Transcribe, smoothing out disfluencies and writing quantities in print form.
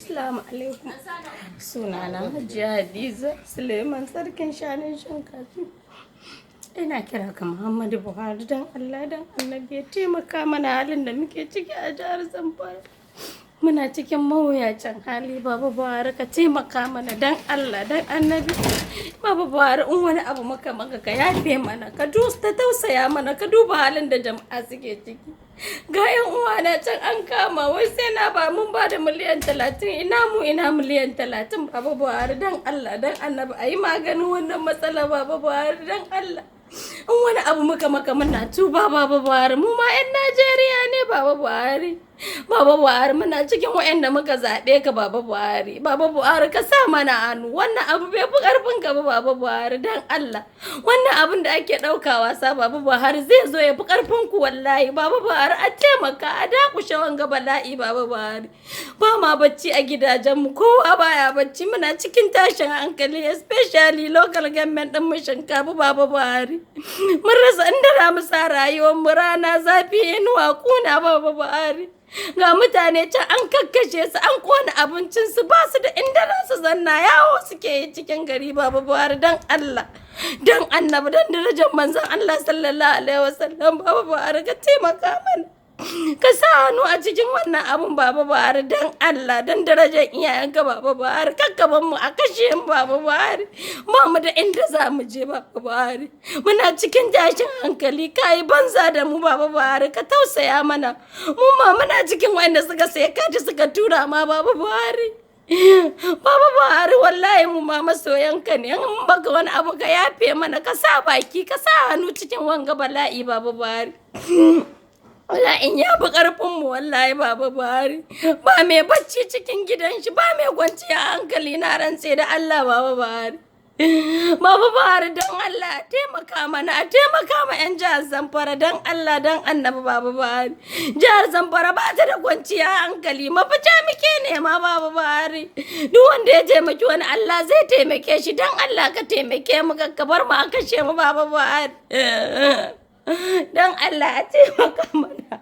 Assalamu alaikum. Sunana Hajiya Hadiza Suleiman, Sarkin Shanun Shinkafi. Ina kira ga Muhammadu Buhari, don Allah don Annabi ya taimaka mana halin da muke ciki a jihar Zamfara. Muna cikin mawuyacin hali. Baba Buhari, ka taimaka mana don Allah don Annabi. Baba Buhari, in wani abu muka maka, ka yafe mana, ka ta tausaya mana, ka duba halin da jama'a suke ciki. Ga 'yan uwana can an kama, wai sai na ba mun ba da miliyan 30. Ina mu ina miliyan 30? Baba Buhari, don Allah don Annabi a yi maganin wannan matsala. Baba Buhari, don Allah. In wani abu muka maka, muna tuba, Baba Buhari. Mu ma 'yan Najeriya ne, Baba Buhari. Baba Buhari, muna cikin waɗanda muka zaɓe ka, Baba Buhari. Baba Buhari, ka sa mana hannu. Wannan abu bai fi ƙarfin ka ba, Baba Buhari, don Allah. Wannan abin da ake ɗauka wasa, Baba Buhari, zai zo ya fi ƙarfin ku wallahi. Baba Buhari, a taimaka a dakushe wanga bala'i, Baba Buhari. Ba ma bacci a gidajenmu, kowa baya bacci, muna cikin tashin hankali, especially local government ɗin mu Shinkafi, Baba Buhari. Mun rasa inda za mu sa rayuwar mu, rana zafi, inuwa kuna, Baba Buhari. Ga mutane can an kakkashe su, an kona abincinsu, ba su da inda za su zanna, yawo suke yi cikin gari. Baba Buhari, don Allah don Annabi, don darajar Manzon Allah sallallahu alaihi wasallam, Baba Buhari, ka taimaka mana, ka sa hannu a cikin wannan abun. Baba Buhari, don Allah, don darajar iyayenka, Baba Buhari, kakkaban mu a kashe mu. Baba Buhari, ba mu da inda za mu je. Baba Buhari, muna cikin tashin hankali, ka yi banza da mu. Baba Buhari, ka tausaya mana. Mu ma muna cikin wanda suka sai kati suka tura ma, Baba Buhari. Baba Buhari, wallahi mu ma masoyanka ne. In baka wani abu, ka yafe mana, ka sa baki, ka sa hannu cikin wanga bala'i, Baba Buhari. Bala'in ya fi ƙarfin mu wallahi, Baba Buhari. Ba mai bacci cikin gidan shi, ba mai kwanciya hankali, na rantse da Allah, Baba Buhari. Baba Buhari, don Allah a taimaka mana, a taimaka ma 'yan jihar Zamfara, don Allah don Annabi, Baba Buhari. Jihar Zamfara ba ta da kwanciya hankali, mafita muke nema, Baba Buhari. Duk wanda ya taimaki wani, Allah zai taimake shi. Don Allah ka taimake mu, ka bar mu a kashe mu, Baba Buhari. Don Allah a taimaka mana.